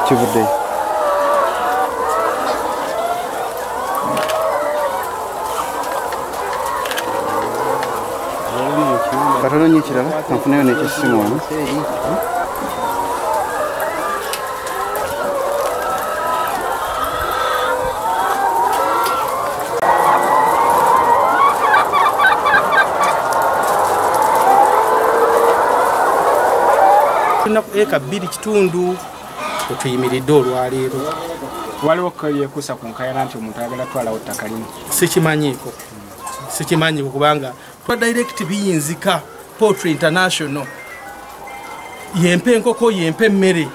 Kivuddeyo. Katono nnyo ekirala kanfuneyo n'ekyessimu wano. Eka 2.5 otuyimiridde olwaleero. Waliwo yekuusa ku nkaayana nti omuntu ayagala twalawo ttaka limu. Sikimanyiiko. Sikimanyiiko kubanga twa direct biyinzika Poultry International. Yempe enkoko, yempe emmere.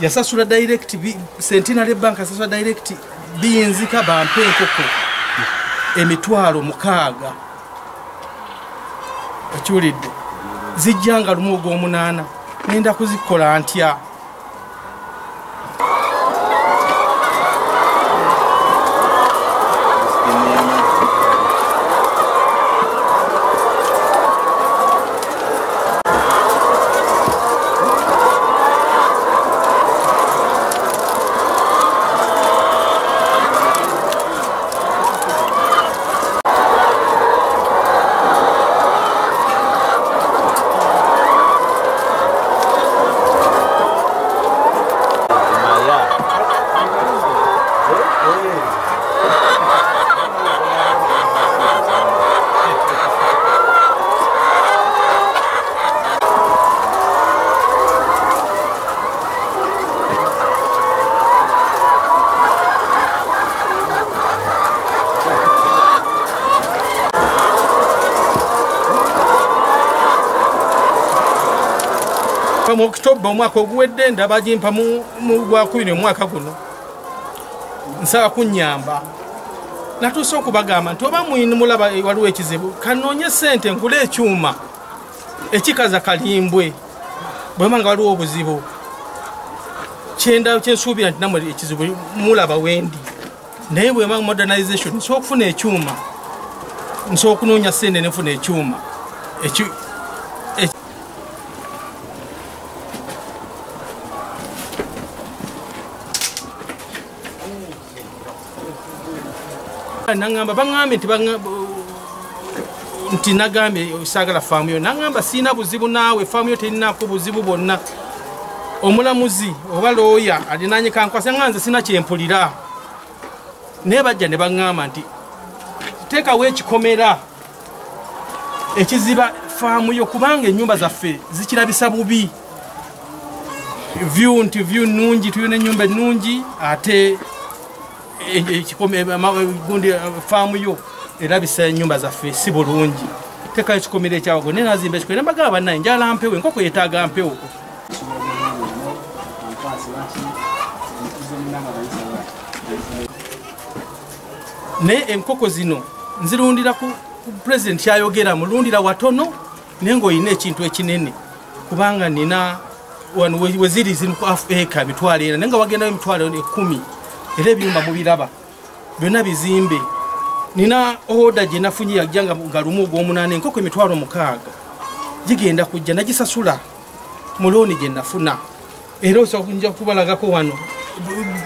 Yasasula direct Centenary Bank yasasula direct biyinzika bampe enkoko 60,000. Okiwulidde? Zijjanga lumu ogw'omunaana. Nenda kuzikola ntya? Mu Oktoba omwaka oguwedde ndaba gimpa mu gwakubiri omwaka guno. Nsaba kunnyamba. Natuuse okubagamba nti oba mulaba waliwo ekizibu, kanoonye ssente ngule ekyuma ekikaza kalimbwe. Bwema nga waliwo obuzibu, kyensuubira nti nammwe ekizibu mulaba wendi. Naye bwema modernization nsobola okufuna ekyuma, nsobola okunoonya ssente ne nfuna ekyuma. Nangamba bangambe nti nagambye saagala faamu yo. Nangamba sirina buzibu naawe, faamu yo terinaako buzibu bwonna. Omulamuzi oba looya alinaanye kankwasa nga nze sirina kyempulira. Naye bajja ne baŋŋamba nti teekawo ekikomera ekiziba faamu yo kubanga ennyumba zaffe zikirabisa bubi. View nti view nnungi, tulina ennyumba ennungi ate gundi faamu yo erabisa ennyumba zaffe si bulungi. Teekayo ekikomera ekyawaggulu. Naye nazimba ekikomera mbagamba bannaye njagala mpewo, enkoko yeetaaga mpewo. Naye enkoko zino nzirundira ku pulezidenti kyayogera, mulundira watono naye ng'olina ekintu ekinene kubanga nina wano we ziri ziri ku eka 400,000 naye nga wagendayo 10,000 era ebiyumba mubiraba byonna bizimbe. Nina oda gye nafunye yajja nga lumu ogw'omunaana enkoko 60,000 gigenda kujja nagisasula mu looni gye nafuna. Era osobola nja kubalagako wano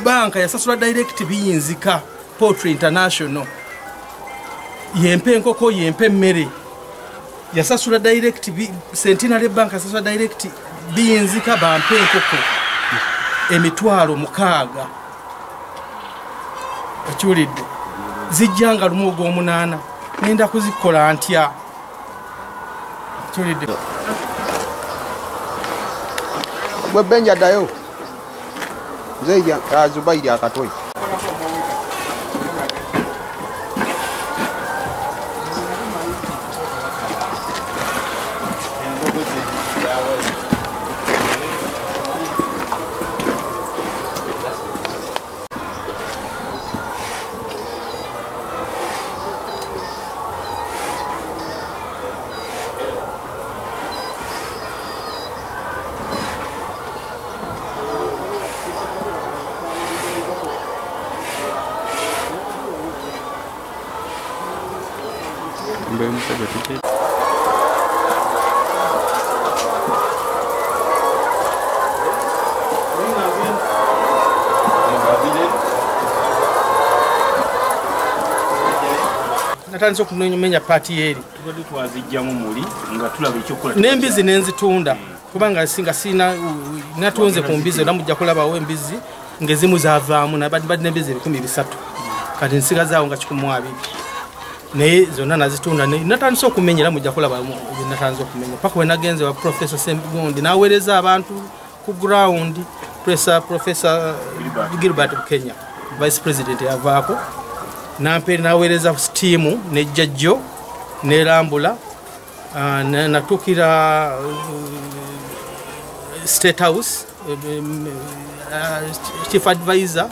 banka yasasula direct biyinzika Poultry International. Yempe enkoko, yempe emmere. Yasasula direct Centenary Bank yasasula direct biyinzika bampe enkoko 60,000. Okiwulidde? Zijjanga lumu ogw'omunaana. Nenda kuzikola ntya? Okiwulidde? Gwe Benja ddayo. Nze Zubairi akatoyi. Natandise okumenya paati eri tubadde twazijjamu muli nga tulaba ekyokukola n'embizi nenzitunda kubanga singa sina natunze ku mbizi era mujja kulabawo embizi ng'ezimu zavaamu nabadde n'embizi 300 kati nsigazaawo nga 120 naye zonna nazitunda. Natandise okumenya era mujja kulaba natandise okumenya paka we nagenze wa Professor Sembugundi naweereza abantu ku ground. Professor Gilbert Bukenya Vice President yavaako nampeeri naweereza sitiimu nejjajjo nerambula natuukira State House Chief Advisor.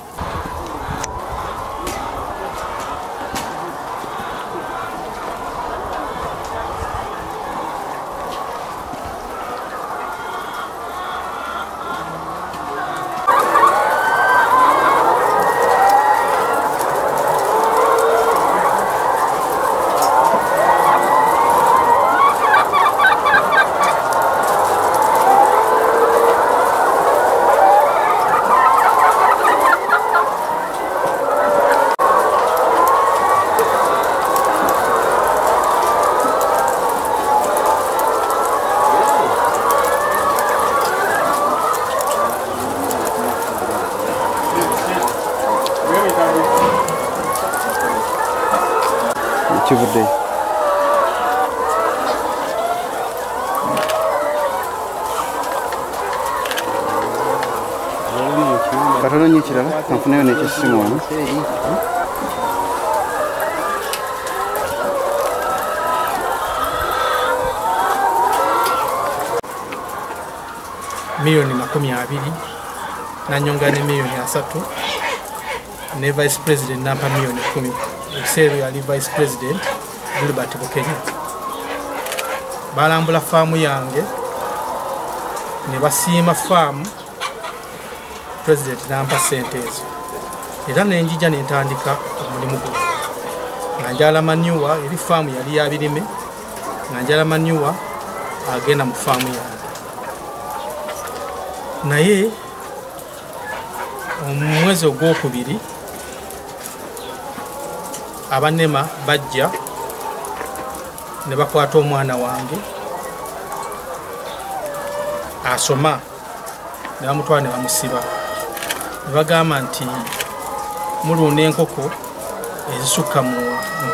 Kivuddeyo katono nnyo ekirala kanfuneyo n'ekyessimu wano. Milioni 20 nanyonga ne milioni 30 ne Vice President nampa milioni 10. Ekiseera yali Vice President Gilbert Bukenya. Balambula faamu yange ne basiima faamu, President nampa ssente ezo era nenjija nentandika omulimu guno nga njala manyuwa. Eri faamu yali ya birime nga njala manyuwa agenda mu faamu yange. Naye omwezi ogwokubiri abanema bajja ne bakwata omwana wange asoma ne bamutwala ne bamusiba ne bagamba nti mulunda enkoko ezisukka mu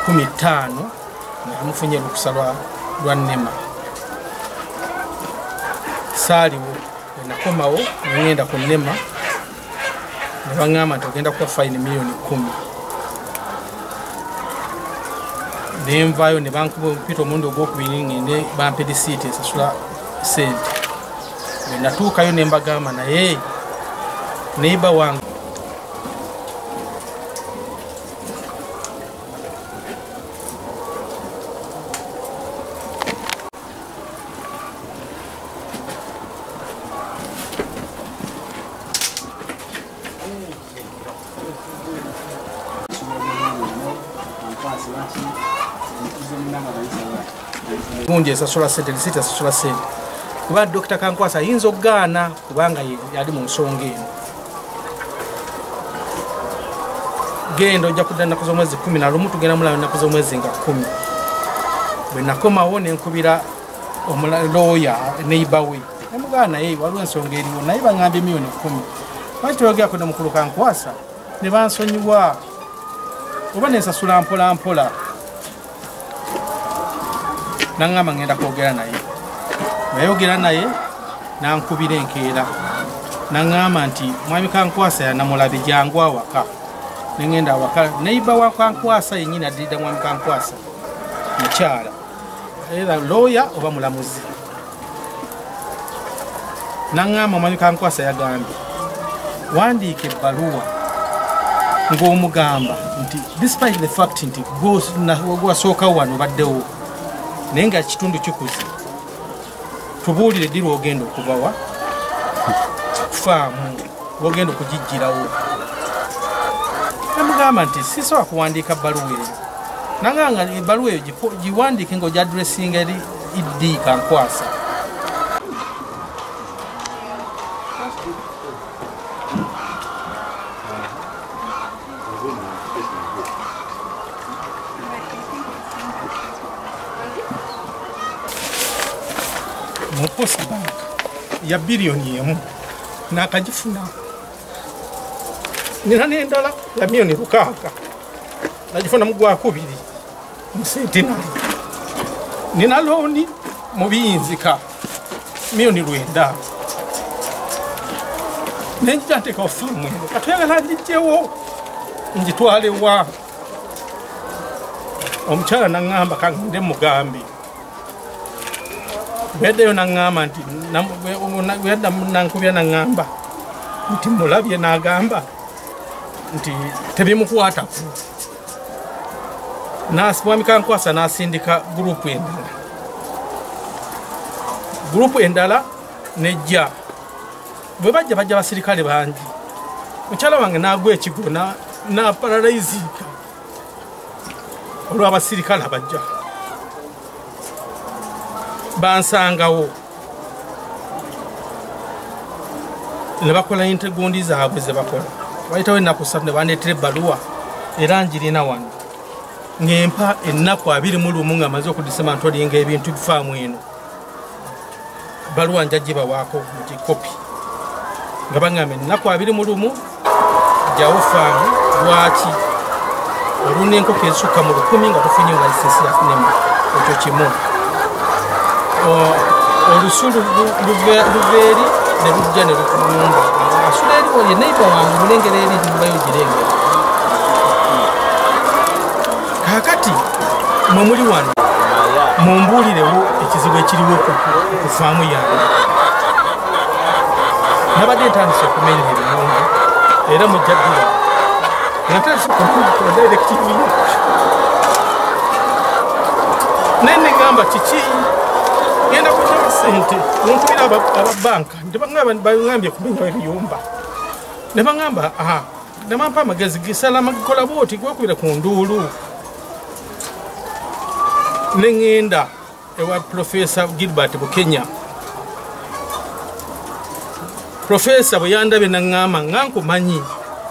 15 nga mufunye olukusa lwa NEMA. Saaliwo nakomawo ngenda ku NEMA ne baŋŋamba nti ogenda kuwa fayini milioni 10. Nenvaayo ne bankuba ompita omulundi ogwokubiri ngende bampe risiiti esasula ssente. Bwe natuukayo ne mbagamba naye neighbor wange gundi esasula ssente, risiiti esasula ssente kuba Dr. Kankwasa ayinza okugaana kubanga yali mu nsonga eno. Genda ojja kudda ennaku z'omwezi 11 tugenda mulaba ennaku z'omwezi nga 10. Bwe nakomawo ne nkubira looya neighbor we nemugaana naye waliwo ensonga eriwo naye baŋŋambye milioni 10. Lwaki toyogerako ne mukulu Kankwasa ne bansonyiwa oba nensasula mpola mpola. Naŋŋamba ngenda kwogera naye. Nayogera naye nankubira enkeera naŋŋamba nti mwami Kankwasa yanamulabe jangu awaka. Nengenda awaka neighbor wa Kankwasa yennyini addirira mwami Kankwasa mukyala era looya oba mulamuzi. Naŋŋamba mwami Kankwasa yagambye wandiika ebbaluwa ng'omugamba nti despite the fact nti gwasooka wano obaddewo naye nga ekitundu kikuze tubuulire ddi lw'ogenda okubawa faamu lw'ogenda okugijjirawo. Namugamba nti sisobola kuwandiika bbaluwa eyo. Nangamba ebbaluwa eyo giwandiike ng'ogiaddressinga eri ED Kankwasa. ya 1 billion nakagifuna. Nina n'endala ya 6 million, nagifuna mu gwakubiri mu Centenary. Nina loan mu Biyinzika 9 million, nenjija nteekawo faamu eno. Katuyagala ngijjewo ngitwalewa? Omukyala naŋŋamba kangende mugambe. Bweyaddayo naŋŋamba nti bweyadda nankubya naŋŋamba nti mulabye, n'agamba nti tebimukwatako. Mwami Kankwasa n'asindika group endala, group endala nejja. Bwe bajja, bajja basirikale bangi. Mukyala wange n'agwa ekigo n'aparalyzinga olw'abasirikale abajja. Bansangawo ne bakola integundi zaabwe ze bakola. Wayitawo ennaku 3 ne bandeetera ebbaluwa, era njirina wano, ng'empa ennaku 21 nga maze okudismantlinga ebintu faamu eno. Baluwa nja gibawaako mu kikopi, nga baŋŋamba ennaku 21 jjawo faamu. Lwaki oluna enkoko ezisukka mu 1,000 nga tufunye nga lisensi ya NEMA? Ekyo kimu. Olusu luva eri ne lujja ne lukulumba. Asula eri ye neighbor wange, mulengera eri nyumba yo girengera. Kaakati mwe muli wano mumbuulirewo ekizibu ekiriwo ku faamu yange. Nabadde ntandise okumenya ebiyumba, era mujja ddira nga ntandise okukola directive, naye negamba kiki, ngenda kutaba sente. Nenkubira ababanka nti baŋambye kumenyawo ebiyumba, ne baŋŋamba aha, ne bampa amagezi gisalama gikola bwoti, gwekubira ku nduulu. Ne ŋŋenda ewa Profesa Gilbert Bukenya. Profesa bwe yandabye naŋŋamba nga nkumanyi.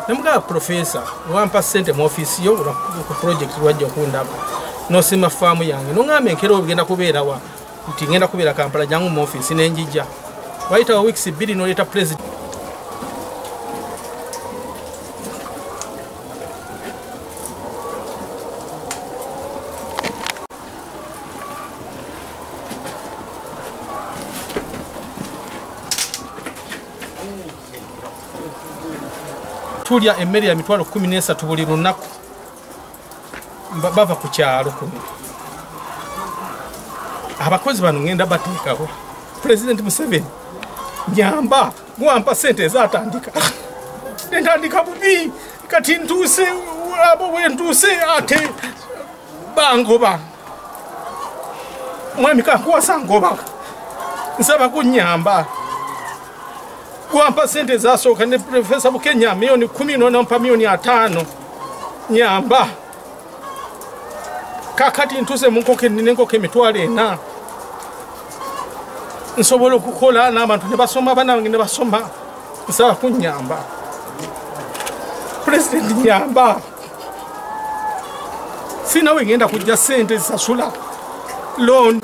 Nemugamba, "Profesa, wampa ssente mu ofiisi yo ku project, lwajja okundaba nosima faamu yange, noŋŋamba enkeera ogenda kubeerawa?" Nti ngenda kubeera Kampala, jangu mu ofiisi. Nenjija. Wayitawo weeks 2 noleeta president. Tulya emmere ya 13 000 buli lunaku. Bava ku kyalo kuno. Abakozi bano ngenda bateekawo. President Museveni, nyamba, gwampa sente ezatandika, nentandika bubi, kati ntuuse abo wentuuse ate bangoba. Mwami Kankwasa ngoba, nsaba kunyamba. Gwampa sente zasooka ne Profesa Bukenya 10 million, nonampa 5 million, nyamba. Kakati ntuuse mu nkoko, nina enkoko 40,000, nsobola okukola n'abantu ne basoma, abaana bange ne basoma. Nsaba kunyamba, Pulezidenti, nyamba. Sinawe ngenda kujja sente zisasula loan.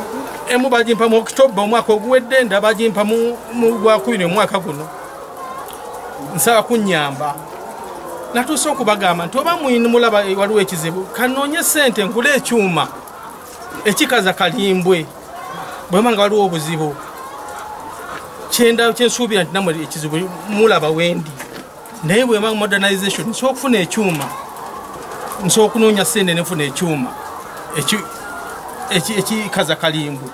Emu bagimpa mu October omwaka oguwedde, endala bagimpa mu gwakubiri omwaka guno. Nsaba kunyamba. Natuuse okubagamba nti oba mwini mulaba waliwo ekizibu, kanoonye sente ngule ekyuma ekikaza kalimbwe bwema nga waliwo obuzibu. Kyenda kyensuubira nti namwe ekizibu mulaba wendi, naye bwema modernization nsobola okufuna ekyuma, nsobola okunoonya sente nenfuna ekyuma ekikaza kalimbwe,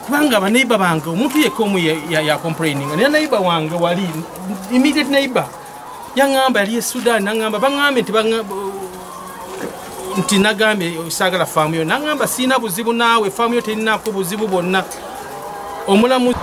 kubanga baneighbor bange omuntu yekka omu ya complaining. Naye neighbor wange wali immediate neighbor yaŋŋamba, yali e Sudan, naŋŋamba baŋŋambye nti nti nagambye saagala faamu yo. Naŋŋamba siina buzibu naawe, faamu yo terinaako buzibu bwonna. Omulamu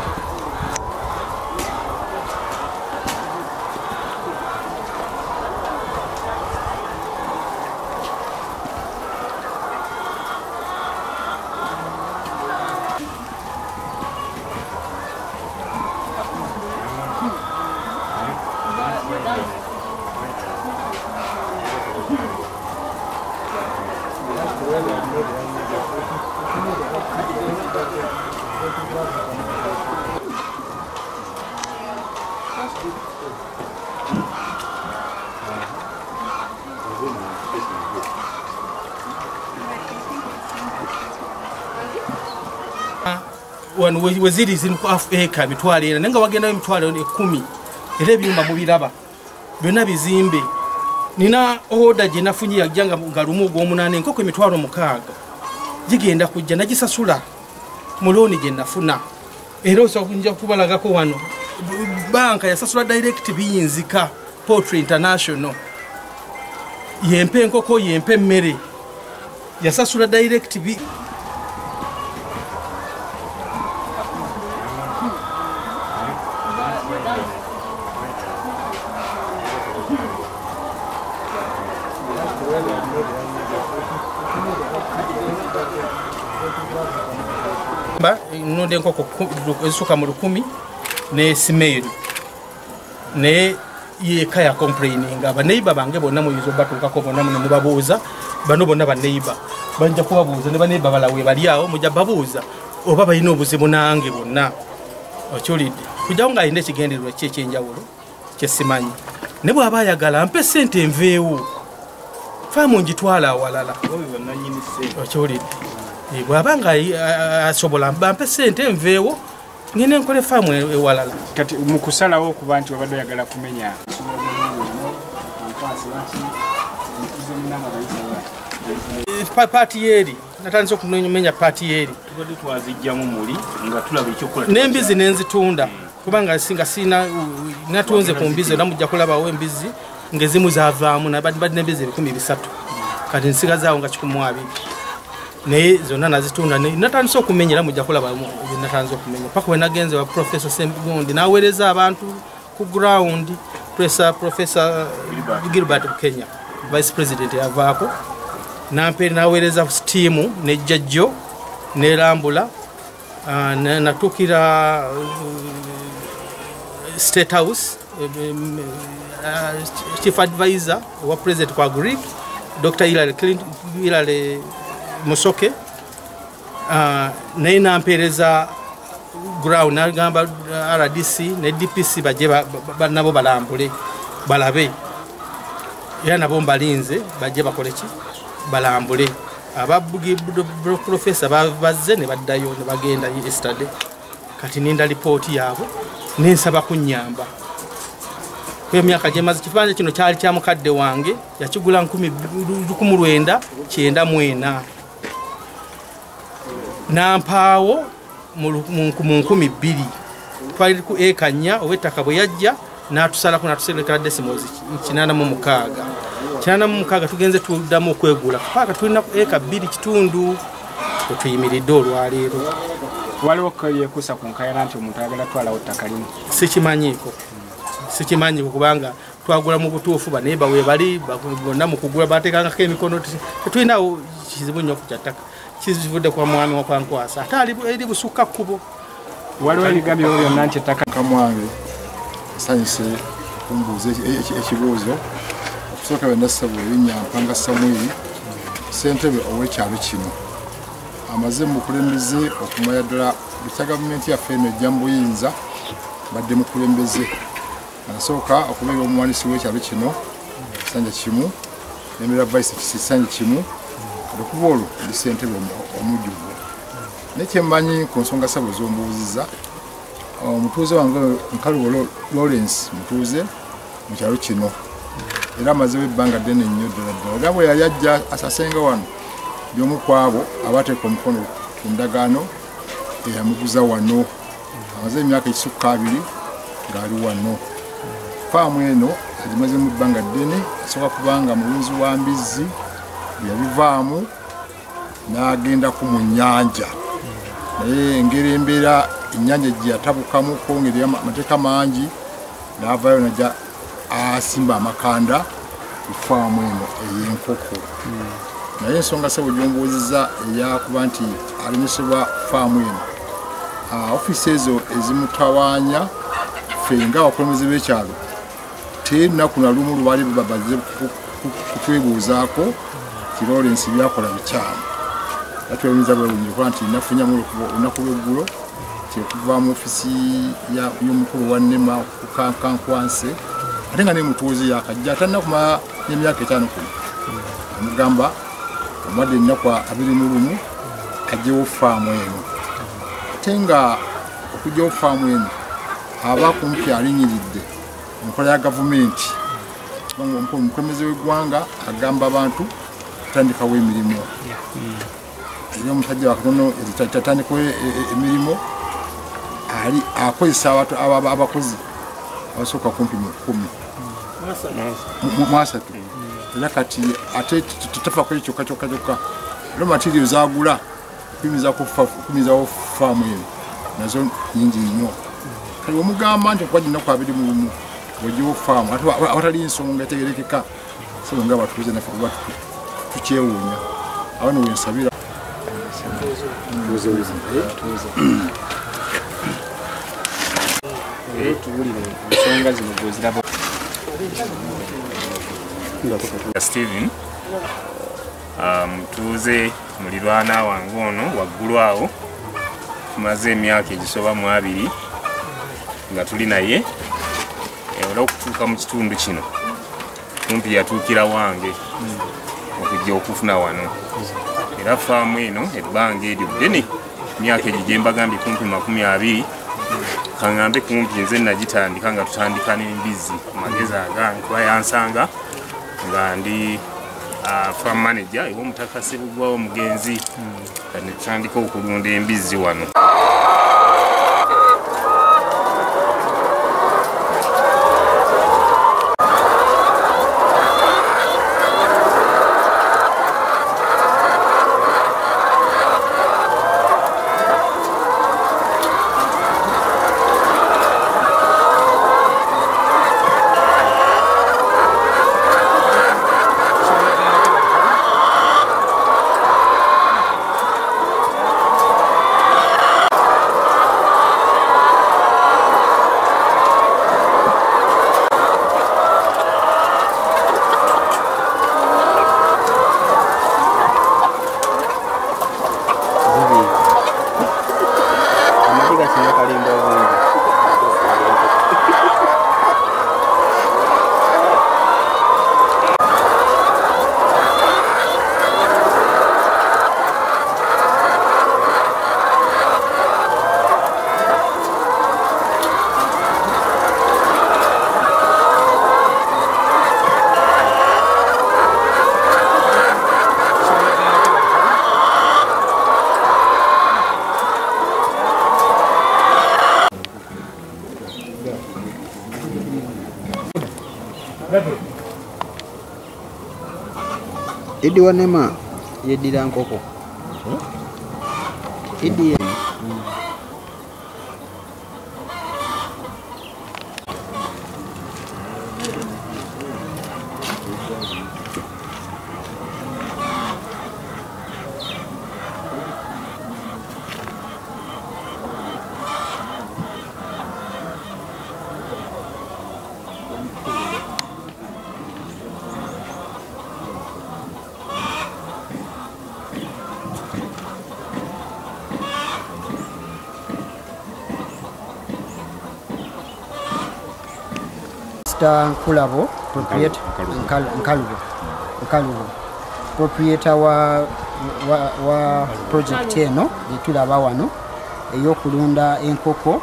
Wano weziri ziri ku eka emitwalo ena, naye nga wagendayo emitwalo 10, era ebiyumba mubiraba byonna bizimbe. Nina oda gye nafunye yajja nga lumu ogw'omunaana, enkoko emitwalo 6 gigenda kujja, nagisasula mu looni gye nafuna. Era osobola nja kubalagako wano, banka yasasula direct Biyinzika Poultry International, yempa enkoko, yempa emmere, yasasula direct nonde enkoko ezisuka mu 10 ne simeeru, naye yeka ya complaininga. Baneiba bange bonna muyinza obatuukako bonna muno mubabuuza, bano bonna baneiba bajja kubabuuza, ne baneiba balawe bali awo mujja babuuza oba balina obuzibu nange bonna. Okiwulidde? Kujjawo ng'alina ekigendererwa ki ekyenjawulo kyesimanyi, ne bw'aba ayagala mpe ssente enveewo, faamu ngitwala awalala. Okiwulidde? Bw'aba nga asobola bampe ssente enveewo, ngende nkole faamu ewalala. Kati mu kusalawo okuba nti wabadde oyagala kumenya paati yeeri, natandise okumenya paati yeeri, tubadde twazijjamu muli nga tulaba ekyokukola, n'embizi nenzitunda kubanga singa sina natunze ku mbizi, era mujja kulabawo embizi ng'ezimu zaavaamu, nabadde n'embizi 300, kati nsigazaawo nga 120, naye zonna nazitunda. Natandise okumenya, era mujja kulaba natandise okumenya paka we nagenze wa Professor Semgundi, n'aweereza abantu ku ground. Professor Gilbert Kenya, Vice President yavaako, nampe n'aweereza tiimu nejjajjo nerambula, natuukira State House, Chief Advisor wa President kwa Greek, Dr. Hilary Musoke, naye nampeereza ground, nagamba RDC ne DPC bajje nabo balambule balabe, era nabo mbalinze bajje bakole ki, balambule. Aba professor bazze ne baddayo ne bagenda yesterday. Kati ninda lipooti yaabwe nensaba kunnyamba. Emyaka gye maze, kibanja kino kyali kya mukadde wange, yakigula 1994, nampaawo mu 2000. Twali ku eka 4, ow'ettaka bwe yajja n'atusalako n'atuselekera decimals 86. 86 tugenze tuddamu okwegula paka tulina eka 2.5 wetuyimiridde olwaleero. Waliwo yekuusa ku nkaayana nti omuntu ayagala twalawo ttaka limu? Sikimanyiiko, sikimanyiiko kubanga twagula mu butuufu, baneiba we bali bonna mu kugula bateekangako emikono, tetulinawo kizibu nnyo ku kya ttaka, kizivudde kwa mwami wa Kwankwasa, ate eri busukka kkubo. Waliwo ebigambibwa byonna nti ettaka. Mukama nsanyuse okumbuuza ekibuuzo. Okusooka byonna ssebo, erinnya Mpanga Samwiri, ssentebe ow'ekyalo kino, amaze mu bukulembeze okumala ddala bukya gavumenti yaffe eno ejja mu buyinza, mbadde mukulembeze. Nasooka okubeera omuwandiisi w'ekyalo kino kisanja kimu, nembeera vice kisanja kimu, okuva olwo ndi ssentebe omujjuvu. Naye kyemmanyi ku nsonga ssebo z'ombuuzizza, omutuuze wange Nkalubo Lawrence mutuuze mu kyalo kino, era amazewo ebbanga ddene nnyo ddala ddala. Era bwe yali ajja asasenga wano, y'omu ku abo abateeka omukono ku ndagaano eyamuguza wano. Amaze emyaka ekisukka 2 ng'ali wano. Faamu eno agimazemu ebbanga ddene, asooka kubanga mulunzi wa mbizzi, bwe yabivaamu n'agendako mu nnyanja, naye engeri embeera ennyanja gye yatabukamuko ngeri amateeka mangi, n'avaayo n'ajja asimba amakanda ku faamu eno ey'enkoko. Naye ensonga ssebo gy'ombuuzizza eyakuba nti alemesebwa faamu eno, ofiisi ezo ezimutawaanya ffe ng'abakulembeze b'ekyalo tenaku na lumu lwali babaze kutwebuuzaako nti Lawrence byakola bikyamu. Atwewuunyizza bwewuunyi okuba nti nafunyamu olunaku lw'eggulo nti okuva mu ofiisi y'omukulu wa NEMA ku Kankwanse, ate nga ne mutuuze yakajja tannakumala n'emyaka 5 kuno, amugamba omuwadde ennaku 21 aggyewo faamu eno. Ate nga okuggyawo faamu eno aba kumpi alinnyiridde enkola ya gavumenti, kubanga omukulembeze w'eggwanga agamba abantu kutandikawo emirimu. Era omusajja wakatono tatandikawo emirimu, ali akozesa abantu abakozi abasooka kumpi mu 13. Era kati ate tetafaako kyokka kyokka kyokka, era materiyo zaagula okuyimizawo faamu eno nazo nnyingi nnyo. Kale omugamba nti okuba ennaku 21 oggyewo faamu ate awatali nsonga etegerekeka, so nga abatuuze naffe kuba tukyewuunya. Awo no wensabira. Tuwulire ensonga zino gw'oziraba. Steven mutuuze mulirwana wange ono waggulu awo, tumaze emyaka egisoba mu 20 nga tuli naye, era okutuuka mu kitundu kino kumpi yatuukira wange okujja okufuna wano. Era faamu eno ebbanga eryo ddene, emyaka egyo gye mbagambye kumpi 20, kaŋŋambe kumpi nze nagitandika nga tutandika n'embizzi ku magezi agange, kuba yansanga nga ndi farm manager ew'omutaka Ssebugwawo omugenzi, ne tutandika okulunda embizzi wano. Idi wa NEMA yeddira nkoko. Idi Nkulabo, proprietor Nkalubo, proprietor wa project eno gyetulaba wano ey'okulunda enkoko.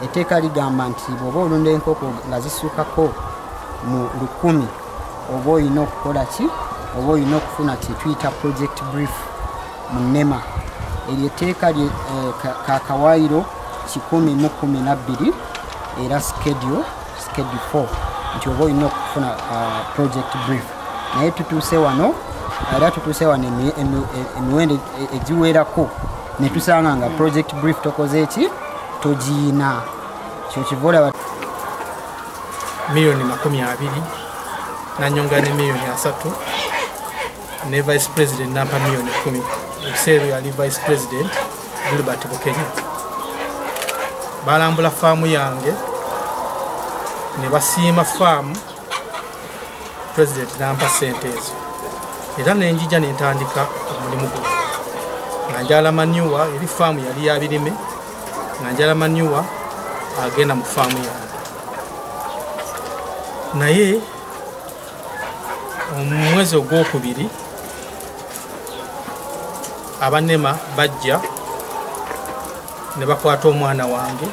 Etteeka ligamba nti bw'oba olunda enkoko nga zisukkako mu 1000 oba olina okukola ki, oba olina okufuna kye tuyita project brief mu NEMA. Eryo etteeka kakawaayiro 112 era schedule 4 nti oba olina okufuna project brief. Naye tutuuse wano, era tutuuse wano emiwendo egiwerako ne tusanga nga project brief tokoze eki, togiina. Kyo kiva olaba miliyoni 20 nanyonga ne miliyoni 30 ne vice president nampa miliyoni 10. Ebiseera yali vice president Gilbert Bukenya. Balambula faamu yange ne basiima faamu, president nampa ssente ezo, era nenjija nentandika omulimu guno nga njala manure. Eri faamu yali ya birime, Nga njala manure agenda mu faamu yange. Naye omwezi ogwokubiri abanema bajja ne bakwata omwana wange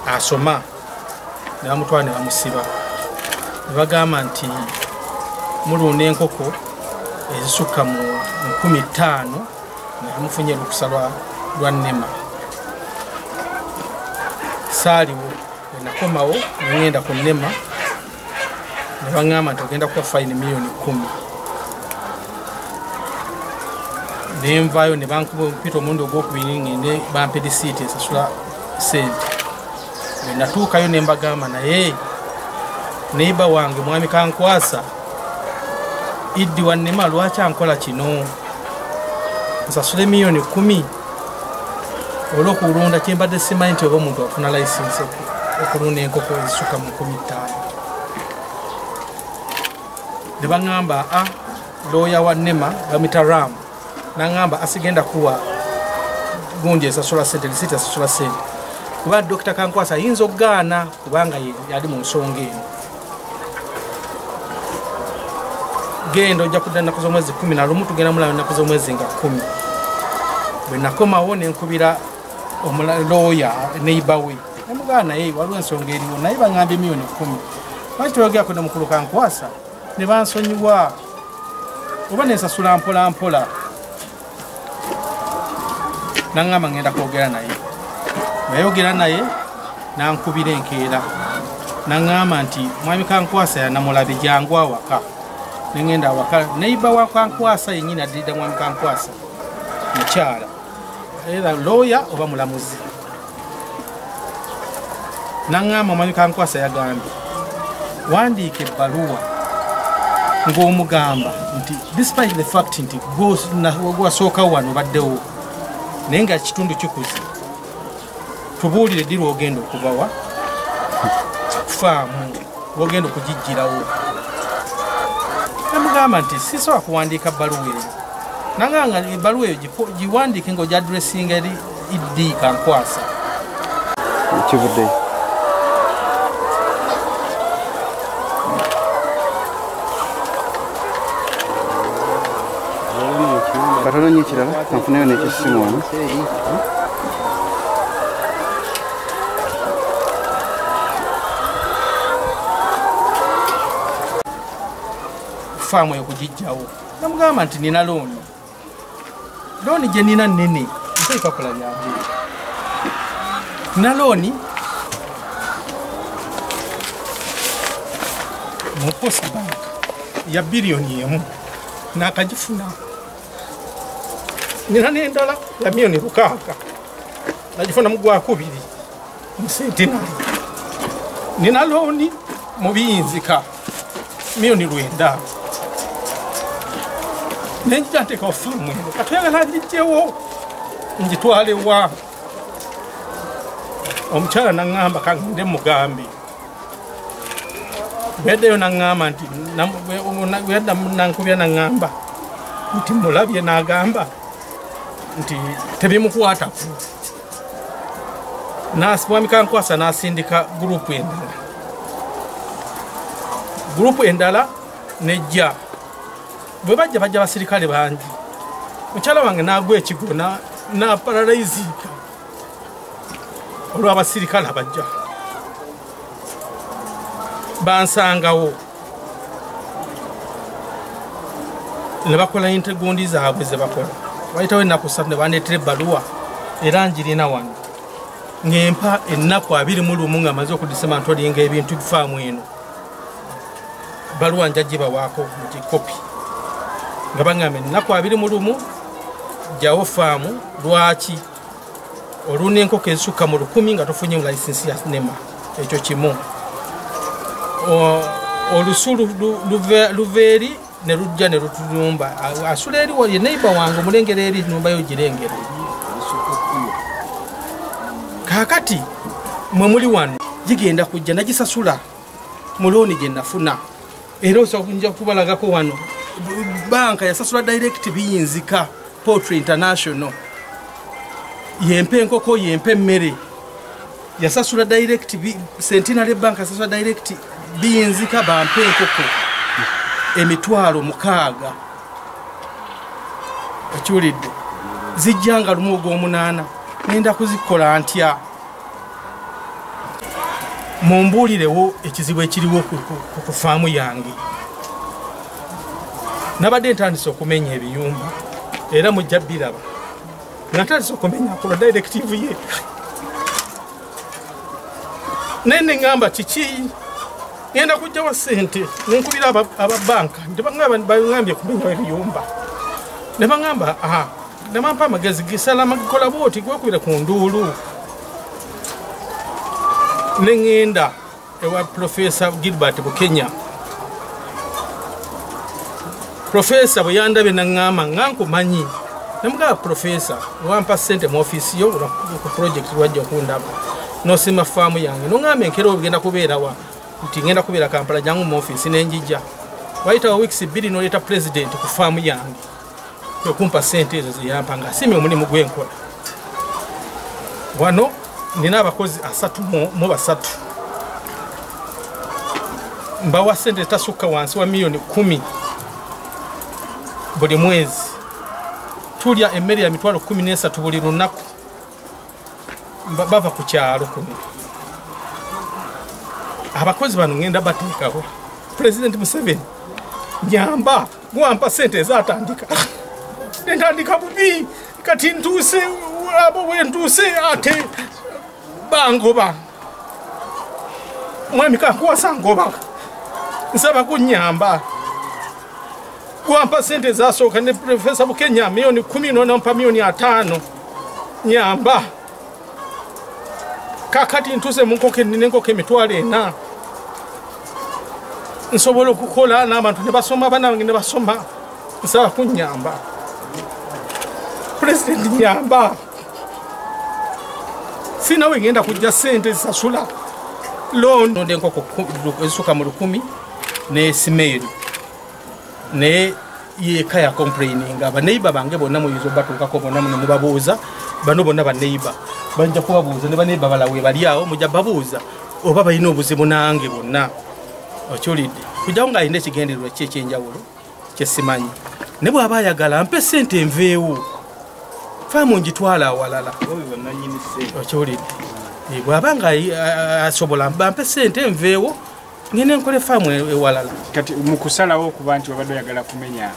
asoma ne bamutwala ne bamusiba. Ne bagamba nti mulunda enkoko ezisukka mu 15 ne mufunye olukusa lwa NEMA. Saaliwo nakomawo ngenda ku NEMA ne baŋŋamba nti ogenda kuwa fayini miliyoni 10. Ne nvaayo ne bankuba ompita omulundi ogwokubiri ngende bampe risiiti esasula ssente. Bwe natuukayo ne mbagamba naye neighbor wange mwami Kankwasa Iddi wa NEMA lwaki ankola kino? Nsasule miliyoni 10 olw'okulunda kye mbadde simanyi nti oba omuntu afuna layisinsi okulunda enkoko ezisukka mu 15. Ne baŋŋamba a looya wa NEMA bamuyita Ram n'aŋŋamba asigenda kuwa gundi esasula ssente, risiiti esasula ssente kuba Dr. Kankwasa ayinza okugaana kubanga yali mu nsonga eno. Genda ojja kudda ennaku z'omwezi 11 tugenda mulaba ennaku z'omwezi nga 10. Bwe nakomawo ne nkubira looya neighbor we ne mugaana naye waliwo ensonga eriwo naye baŋŋambye miliyoni 10. Lwaki toyogerako ne mukulu Kankwasa? Ne bansonyiwa oba nensasula mpola mpola. Naŋŋamba ngenda kwogera naye. Nayogera naye n'ankubira enkeera naŋŋamba nti mwami Kankwasa yanamulabe jangu awaka. Ne ŋŋenda awaka neighbor wa Kankwasa yennyini addirira mwami Kankwasa mukyala era looya oba mulamuzi. Naŋŋamba mwami Kankwasa yagambye wandiika ebbaluwa ng'omugamba nti despite the fact nti gwasooka wano obaddewo naye nga ekitundu kikuze tubuulire ddi lw'ogenda okubawa faamu lw'ogenda okugijjirawo. Namugamba nti sisobola kuwandiika bbaluwa eyo. Nangamba ebbaluwa eyo giwandiike ng'ogiaddressinga eri Iddi Kankwasa. Kivuddeyo. Katono nnyo ekirala kanfuneyo n'ekyessimu wano. Faamu eyo kugijjawo. Namugamba nti nina looni. Looni gye nina nnene, nsa ebipapula byange. Nina looni mu Post Bank ya biliyoni 1 naakagifuna. Nina n'endala ya miliyoni 6 nagifuna mu gwakubiri mu Centenary. Nina looni mu Biyinzika miliyoni 9. Nenjija nteekawo faamu eno kati oyagala ngigyewo ngitwale wa? Omukyala n'aŋŋamba kangende mugambe. Bweyaddayo n'aŋŋamba nti bweyadda nankubira n'aŋŋamba nti mulabye n'agamba nti tebimukwatako. Mwami Kankwasa n'asindika gurupu endala. Gurupu endala nejja. Bwe bajja bajja basirikale bangi. Mukyala wange n'agwa ekigo n'aparalayiziika olw'abasirikale abajja. Bansangawo ne bakola integundi zaabwe ze bakola. Wayitawo ennaku 3 ne bandeetera ebbaluwa era njirina wano. Ng'empa ennaku 21 nga maze okudisemantolinga ebintu faamu eno. Ebbaluwa nja gibawaako mu kikopi. Nga baŋŋamba ennaku 21 jjawo faamu lwaki olunda enkoko ezisukka mu 1000 nga tofunye layisinsi ya NEMA. Ekyo kimu. Olusu luva eri ne lujja ne lutulumba. Asula eri ye neighbor wange omulengera eri nnumba yo girengera. Kaakati mwe muli wano gigenda kujja nagisasula mu looni gye nafuna. Era osobola nja kubalagako wano banka yasasula direct Biyinzika Poultry International. Yempa enkoko, yempa emmere, yasasula direct Centenary Bank, asasula direct Biyinzika bampa enkoko 6,000. Okiwulidde? Zijjanga lumu ogw'omunaana. Ngenda kuzikola ntya? Mumbuulirewo ekizibu ekiriwo ku faamu yange. Nabadde ntandise okumenya ebiyumba, era mujja biraba nga ntandise okumenya akola directive ye, naye neŋŋamba kiki, ngenda kujjawa ssente. Nenkubira ababanka nti baŋŋambye kumenya ebiyumba, ne baŋŋamba aha, ne bampa amagezi gisalama gikola bwoti, gwekubira ku nduulu. Ne ŋŋenda ewa Profesa Gilbert Bukenya. Profesa bwe yandabye naŋŋamba nga nkumanyi. Nemugamba, "Profesa, wampa ssente mu ofiisi yo ku project, lwajja okundaba nosima faamu yange, noŋŋamba enkera ogenda kubeerawa?" Nti, "Ngenda kubeera Kampala, jangu mu ofiisi." Nenjija. Wayitawo wiikisi 2 noleeta president ku faamu yange, kwe kumpa ssente ezo zeyampa nga asiimye omulimu gwenkola. Wano nina abakozi 33, mbawa ssente zitasukka wansi wa miliyoni 10 buli mwezi. Tulya emmere ya 13,000 buli lunaku. Bava ku kyalo kuno. Abakozi bano ngenda bateekawo. President Museveni, nyamba, gwampa sente ezatandika, nentandika bubi, kati ntuuse abo wentuuse ate bangoba. Mwami Kankuwasa ngoba, nsaba kunyamba. Gwampa sente zasooka ne Profesa Bukenya miliyoni 10, nonampa miliyoni 5, nyamba. Kakati ntuuse mu nkoko, nina enkoko 40,000, nsobola okukola n'abantu ne basoma, abaana bange ne basoma. Nsaba kunyamba, Pulezidenti, nyamba. Sinawe ngenda kujja sente zisasula loan. Nonda enkoko ezisuka mu 1,000 ne simeeru, naye yeka ya complaining. Abaneiba bange bonna muyinza obatuukako bonna muno mubabuuza. Bano bonna baneiba bajja kubabuuza, ne baneiba balawe bali awo, mujja babuuza oba balina obuzibu nange bonna. Okiwulidde? Kujjawo ng'alina ekigendererwa ki ekyenjawulo kyesimanyi, ne bw'aba ayagala mpe sente nveewo, faamu ngitwala awalala. Okiwulidde? Bw'aba nga asobola bampe sente nveewo, ngende nkole faamu ewalala. Kati mu kusalawo okuba nti wabadde oyagala kumenya